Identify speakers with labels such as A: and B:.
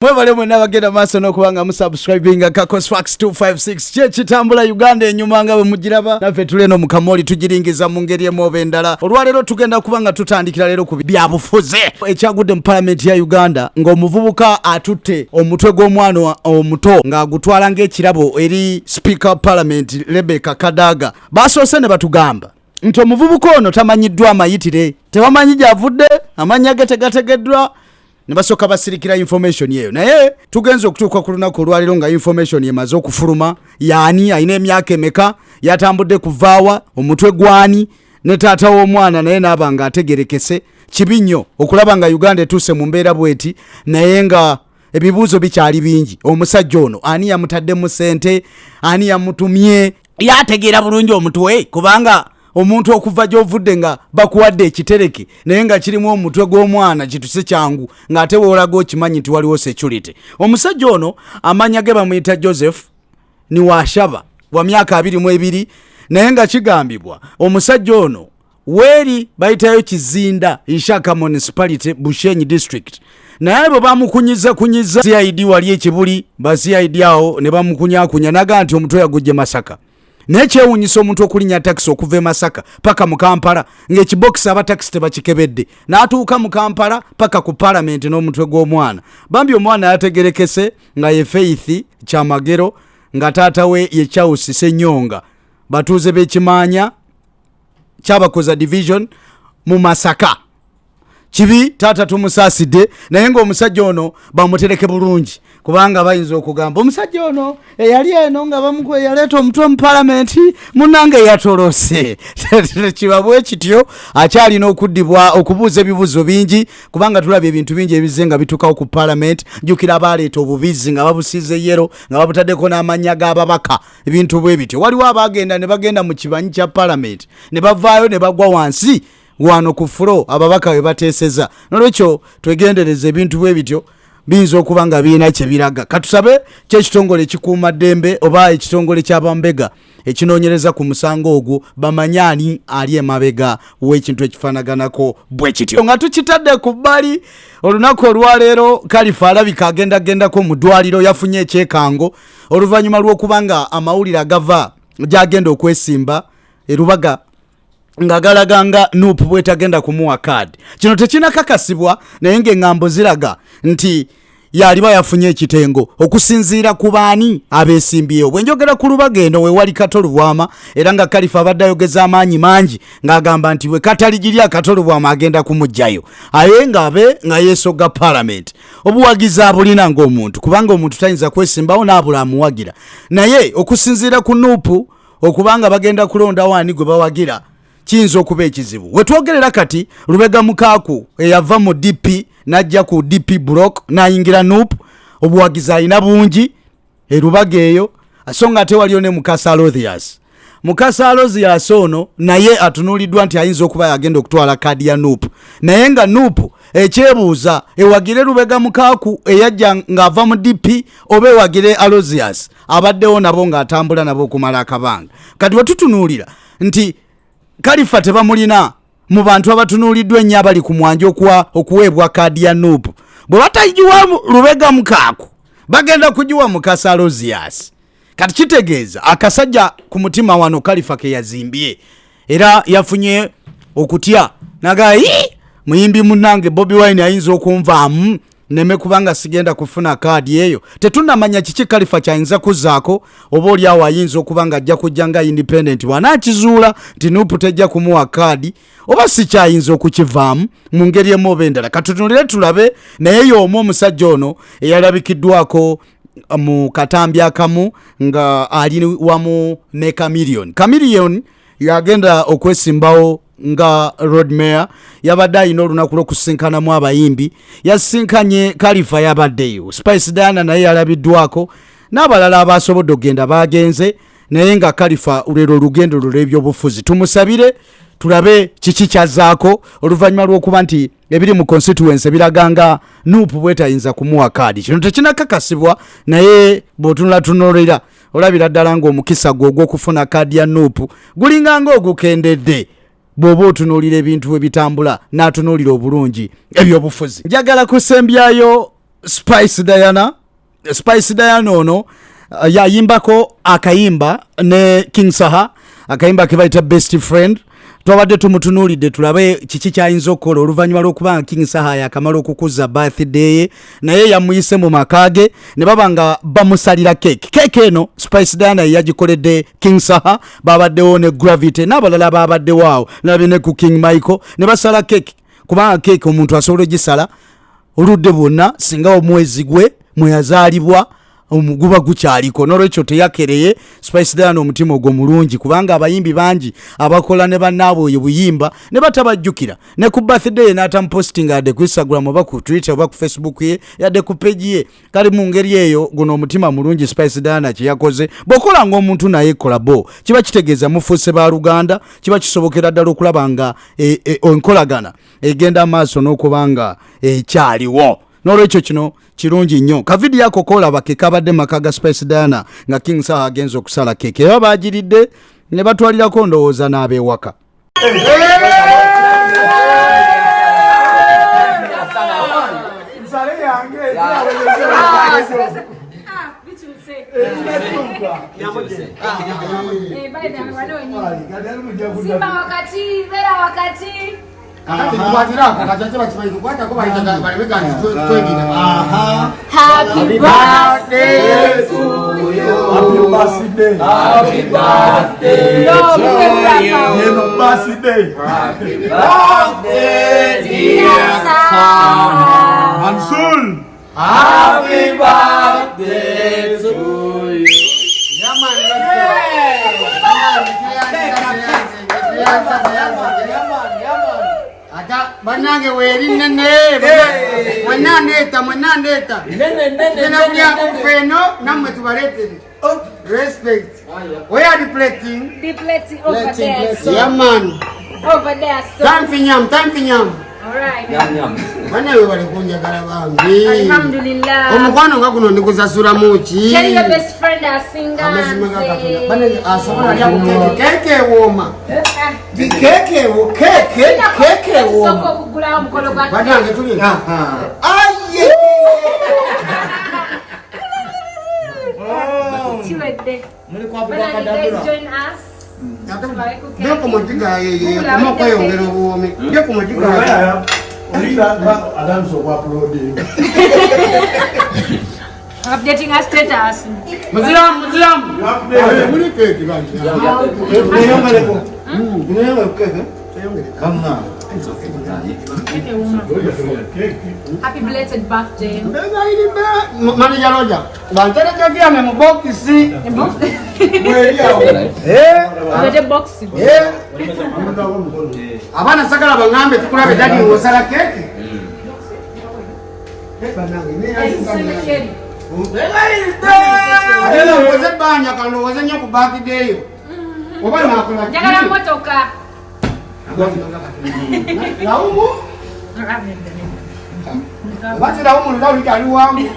A: Mwebale mwenna abagenda maaso n'okuba nga musubscribinga Kakos Fax 256 kyekitambula Uganda enyuma nga bwe mugiraba, naffe tuli eno mu kamoli tugiringiza mu ngeri emu oba endala. Olwaleero tugenda kuba nga tutandikira leero ku byabufuzi ekyagudde mu palamenti ya Uganda ng'omuvubuka atutte omutwe gw'omwana omuto ng'agutwala ng'ekirabo eri sipiika wa palamenti Rebecca Kadaga. Basoose ne batugamba nti omuvubuka ono tamanyiddwa amayitire, tebamanyi gy'avudde, amannya ge tegategeddwa, ne basooka basirikira information eyo. Naye tugenze okutuuka ku lunaku olwaleero nga information emaze okufuluma, yaani alina emyaka emeka, yatambudde kuvaawa, omutwe gwani, ne taata w'omwana naye naaba nga ategerekese. Kibi nnyo okulaba nga Uganda etuuse mu mbeera bweti, naye nga ebibuuzo bikyali bingi. Omusajja ono ani yamutaddemu ssente? Ani yamutumye? Yategeera bulungi omutwe? Kubanga omuntu okuva gy'ovudde nga bakuwadde ekitereke naye nga kirimu omutwe gw'omwana, kituse kyangu ng'ate woolaga okimanyi nti waliwo security. Omusajja ono amanya ge bamuyita Joseph Niwashaba, wa myaka 22, naye nga kigambibwa omusajja ono weeri bayitayo Kizinda, Ishaka Municipality, Bushenyi District. Naye bwe bamukunyiza kunyiza CID wali ekibuli ba CID awo ne bamukunyakunya, naga nti omutwe yagujje Masaka. Naye kyewunyisa omuntu okulinya takisi okuva e Masaka paka mu Kampala ng'ekibokisi aba takisi tebakikebedde, n'atuuka mu Kampala paka ku palamenti n'omutwe gw'omwana. Bambi omwana yategerekese nga ye Faith Kyamagero, nga taata we ye Charles Senyonga, batuuze b'ekimaanya Kyabakoza Division mu Masaka. Kibi, taata tumusaasidde, naye ng'omusajja ono bamutereke bulungi, kubanga bayinza okugamba omusajja ono eyali eno nga bamukuba yaleeta omutwe mu palamenti, munange yatolose. Kiba bwe kityo, akyalina okuddibwa okubuuza ebibuuzo bingi, kubanga tulaba ebintu bingi ebizze nga bituukawo ku palamenti. Jjukira abaaleeta obubizi nga babusiize yero nga babutaddeko n'amannya g'ababaka, ebintu bwe bityo. Waliwo abaagenda ne bagenda mu kibanyi kya palamenti ne bavaayo ne bagwa wansi wano ku fulo ababaka we bateeseza. Nolwekyo twegendereza, ebintu bwe bityo biyinza okuba nga birina kye biraga. Katusabe kyekitongole ekikuuma ddembe oba ekitongole ky'abambega ekinoonyereza ku musango ogwo bamanye ani ali emabega w'ekintu ekifaanaganako bwe kityo. Nga tukitadde ku bbali, olunaku olwaleero Kalifa alabika agendagendako mu ddwaliro, yafunye ekyekango oluvannyuma lw'okuba nga amawulire agava gy'agenda okwesimba erubaga nga galaga nga NUP bwetagenda kumuwa kaadi. Kino tekinakakasibwa, naye ng'eŋŋambo ziraga nti yaliba yafunye ekitengo okusinziira ku baani abeesimbyewo. Bwe njogera ku Lubaga eno wewali Kato Lubwama, era nga Kalifa abadde ayogeza amaanyi mangi ng'agamba nti bwe kataligirya Kato Lubwama agenda kumuggyayo, aye ng'abe nga yeesogga palamenti. Obuwagizi abulina ng'omuntu, kubanga omuntu tayinza kwesimbawo n'abula amuwagira, naye okusinziira ku NUP okubanga bagenda kulondawo ani gwe bawagira kiyinza okuba ekizibu. Wetwogerera kati, Lubega Mukaaku eyava mu DP n'ajja ku DP block n'ayingira NUP, obuwagizi alina bungi erubaga eyo, so nga ate waliyo ne Mukasa Aloysius. Mukasa Aloysius ono naye atunuuliddwa nti ayinza okuba yagenda okutwala kaadi ya NUP, naye nga NUP ekyebuuza ewagire Lubega Mukaaku eyajja ng'ava mu DP oba ewagire Aloysius abaddewo nabo ng'atambula nabo okumala akabanga. Kati wetutunuulira nti Kalifa tebamulina mu bantu abatunuuliddwa ennyo abali ku mwanja okuweebwa kaadi ya NUP, bwe batagiwa Lubega Mukaaku bagenda kugiwa Mukasa Aloysius. Kati kitegeeza akasajja ku mutima wano Kalifa ke yazimbye, era yafunye okutya naga muyimbi munnange Bobi Wine ayinza okunvaamu neme kubanga sigenda kufuna kaadi eyo. Tetunamanya kiki Kalifa kyayinza kuzaako, oba oli awo ayinza okuba nga ajja kujja nga independent bw'anaakizuula nti NUP tejja kumuwa kaadi, oba si kyayinza okukivaamu mu ngeri emu oba endala. Katutunulire tulabe. Naye y'omu omusajja ono eyalabikiddwako mu katambi akamu nga ali wamu ne Chameleone. Chameleone yagenda okwesimbawo nga road mayor, yabadde alina olunaku lw'okusisinkanamu abayimbi, yasisinkanye Kalifa, yabaddeyo Spice Diana naye yalabiddwako n'abalala abasobodde okugenda bagenze, naye nga Kalifa lwero olugendo lwe lw'ebyobufuzi. Tumusabire tulabe kiki kyazzaako oluvannyuma lw'okuba nti ebiri mu constituency biraga nga NUP bwetayinza kumuwa kaadi. Kino tekinakakasibwa, naye bw'otunulatunulira olabira ddala ng'omukisa gwe ogw'okufuna kaadi ya NUP gulinga ng'ogukendedde bw'oba otunuulira ebintu bwe bitambula n'atunuulira obulungi ebyobufuzi. Njagala kusembyayo Spice Diana. Spice Diana ono yayimbako akayimba ne King Saha, akayimba kebayita Best Friend. Twabadde tumutunuulidde tulabe kiki kyayinza okukola oluvannyuma lw'okuba nga King Saha yakamala okukuza birthday ye, naye yamuyise mu maka ge ne baba nga bamusalira keeki. Keeki eno Spice Diana ye yagikoledde King Saha, babaddewo ne Gravity n'abalala babaddewo awo, nalabye ne ku King Michael ne basala keeki, kubanga keeki omuntu asobola ogisala oludde bwonna singa omwezi gwe mwe yazaalibwa guba gukyaliko. N'olwekyo teyakereye Spice Diana omutima ogwo mulungi, kubanga abayimbi bangi abakola ne bannaabwe oyo buyimba ne batabajjukira ne ku birthday ye n'atamupostinga yadde ku Instagram oba ku Twitter oba ku Facebook ye yadde ku page ye. Kale mu ngeri eyo guno omutima mulungi Spice Diana kye yakoze. Bw'okola ng'omuntu naye kolabo kiba kitegeeza mufuuse ba luganda, kiba kisobokera ddala okulaba nga enkolagana egenda maaso n'okuba nga ekyaliwo. N'olwekyo kino kirungi nnyo. Kavidiyo ako koolaba ke kabadde maka ga Spice Diana nga King Saha agenze okusala keeke, era baagiridde ne batwalirako ndowooza n'ab'ewaka.
B: Simba wakati, vera wakati. Happy birthday to you.
C: Happy birthday.
D: Happy birthday
B: No,
D: to you.
C: Yeno birthday.
D: Happy birthday, dear Saha.
C: Mansour.
D: Happy birthday to you.
E: Bannange weeri nnene mwenna ndeeta, mwenna ndeeta, tugenda kulyako nfe eno nammwe tubaleetere. Respect. We are depleting.
B: Depleting over there. So,
E: Yeah, man.
B: over there. So,
E: Time for nyam, time for nyam.
B: all right.
E: Bannange bali kunjagala bambi.
B: Alhamdulillah.
E: Omukwano nga guno ndikusasulamu ki?
B: Tell your best friend asinga.
E: Amazima ga Katonda.
B: Nze.
E: Bannange asobola alya ku keeke. Keeke ewooma. Keeke ewo, keeke, keeke
B: Tusooka
E: ewooma.
B: okugulawo omukolo gwa
E: Bannange tuli. Aye!
B: Kiwedde. Bannange guys join us.
E: Gye ku mugiga yekoma okweyongera obuwoomi. Gye ku mugiga.
C: Atandise okuuploading.
B: Updating our status.
E: Muziramu, muziramu. Muli keeke bangi.
B: Happy belated birthday.
E: Manager Roger, bantereke byange mu bokisi.
B: Olete box.
E: Abaana sagala baŋŋambe tukulabe dadi ng'osala keeke. Ate ndowooza ebbanja kandowooze nnyo ku birthday yo. Oba naakola ki?
B: Njagala mmotoka.
E: Laumu? Oba si laumu lulawulika ali wangu.